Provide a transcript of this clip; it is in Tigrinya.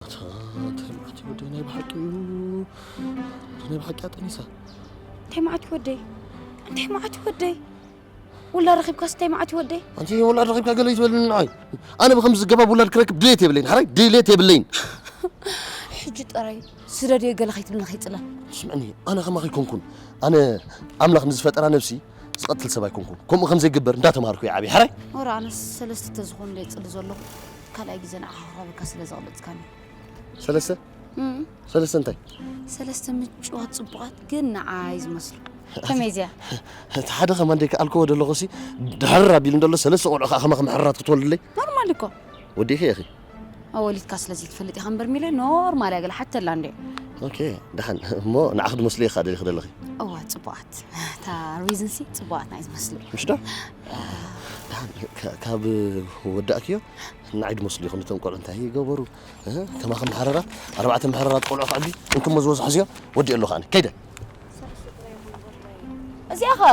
እንታይ መዓት እዩ ወደይ፣ ናይ ብሓቂ እዩ። ናይ ብሓቂ ኣጠኒሳ። እንታይ መዓት እዩ ወደይ? እንታይ መዓት እዩ ወደይ? ውላድ ረኺብካስ እንታይ መዓት እዩ ወደይ? ኣንቲ ውላድ ረኺብካ ገለ ይትበልኒ ንዓይ። ኣነ ብኸምዚ ዝገባብ ውላድ ክረክብ ድሌት የብለይን። ሓራይ ድሌት የብለይን። ሕጂ ጥራይ ስደድዮ ገለ ከይትብልኒ ከይጽላል። ስምዕኒ፣ ኣነ ከማኺ ኣይኮንኩን። ኣነ ኣምላኽ ንዝፈጠራ ነብሲ ዝቐትል ሰብ ኣይኮንኩን። ከምኡ ከም ዘይግበር እንዳተማሃርኩ እየ ዓብየ። ሓራይ። ወረ ኣነስ ሰለስተ ተዝኾኑ እንደ ይጽሊ ዘለኹ። ካልኣይ ግዜ ንዓኻ ክረኽበካ ስለ ዘቕለጽካኒ። ሰለስተ? እም። ሰለስተ እንታይ? ሰለስተ ምጭዋት ጽቡቓት ግን ንዓይ ዝመስሉ። ከመይ እዚኣ? እቲ ሓደ ከማን ደይ ከኣልክዎ ደለኹ ሲ ድሕር ኣቢሉ እንደሎ ሰለስተ ቆልዑ ከኣ ከማኺ ምሕራራት ክትወልድለይ? ኖርማል እኮ። ወዲእኺ ኢኺ? ኣወሊድካ ስለ ዘይትፈልጥ ኢኻ እምበር ሚለ ኖርማል እያ ገለ ሓተላ እንደ። ኦኬ፣ ደሓን። እሞ ንዓኺ ድመስሉ ኢኻ ደሊኺ ደለኺ? እዋ፣ ጽቡቓት። እታ ሪዝን ሲ ጽቡቓት ናይ ዝመስሉ። ምሽ ዶ? ደሓን፣ ካ-፣ ካብ ወዳእክዮ ንዓይ ድመስሉ ኢኹም እቶም ቆልዑ እንታይ ይገበሩ? እ? ከማኺ መሓረራት፣ ኣርባዕተ መሓረራት ቆልዑ ከዕቢ፣ እንክሞ ዝወዝሓ እዚኦ ወዲኦ ኣለኹ ኣነ። ከይደ። እዚኣ ኸ?